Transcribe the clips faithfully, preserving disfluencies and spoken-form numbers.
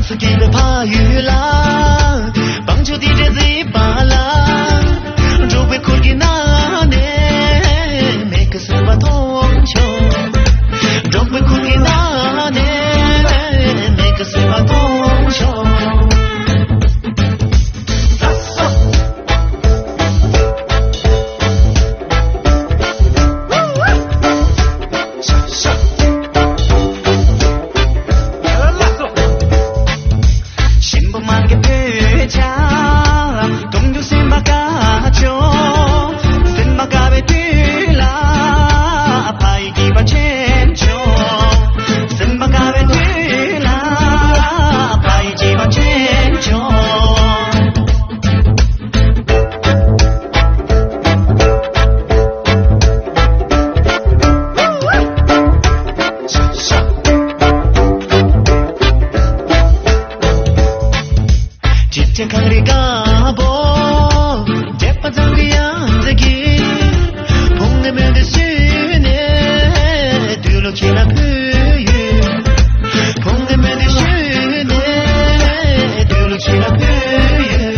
སུ་སྐྱེས་པའི་ཕ་ཡུལ་ལ། བང་ཆུ་དེ་འདྲའི་བརྩེགས་པ་ལ། འབྲོག་པའི་ཁུར་གྱི་ནང་ནས་མེ་ཁ་བཟོས་པ་མཐོང་བྱུང་། འབྲོག་པའི་ཁུར་གྱི་ནང་ནས་མེ་ཁ་བཟོས་པ་མཐོང་བྱུང་། ཞིམ་པོ་མང་གི་ཕུལ་བྱ། གཏོང་རྒྱུ་སེམས་པ་དགའ་ཆོག་སེམས་པ་དགའ་བའི་དུས་ལ། ཕ་ཡི་སྐྱིད་པ་ཆེན་ཆོག་སེམས་པ་དགའ་བའི་དུས་ལ། ཕ་ཡི་སྐྱིད་པ་ཆེན་ཆོག་ཅིག་ཅར་གངས་རི་དཀར་པོ། བརྗིད་པ་གཙང་གི་ཡང་རྩེ་གི། ཕུང་ནས་མུན་དུ་བསུས་ནས། དུས་ལོ་ཁྱེད་ལ་ཕུལ་ཡོད། ཕུང་ནས་མུན་དུ་བསུས་ནས། དུས་ལོ་ཁྱེད་ལ་ཕུལ་ཡོད།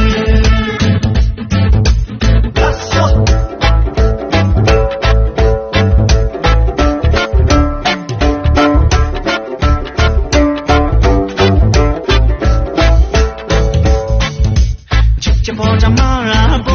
ཆུ་ཆེན་པོ་ཅང་མ་ར་པོ།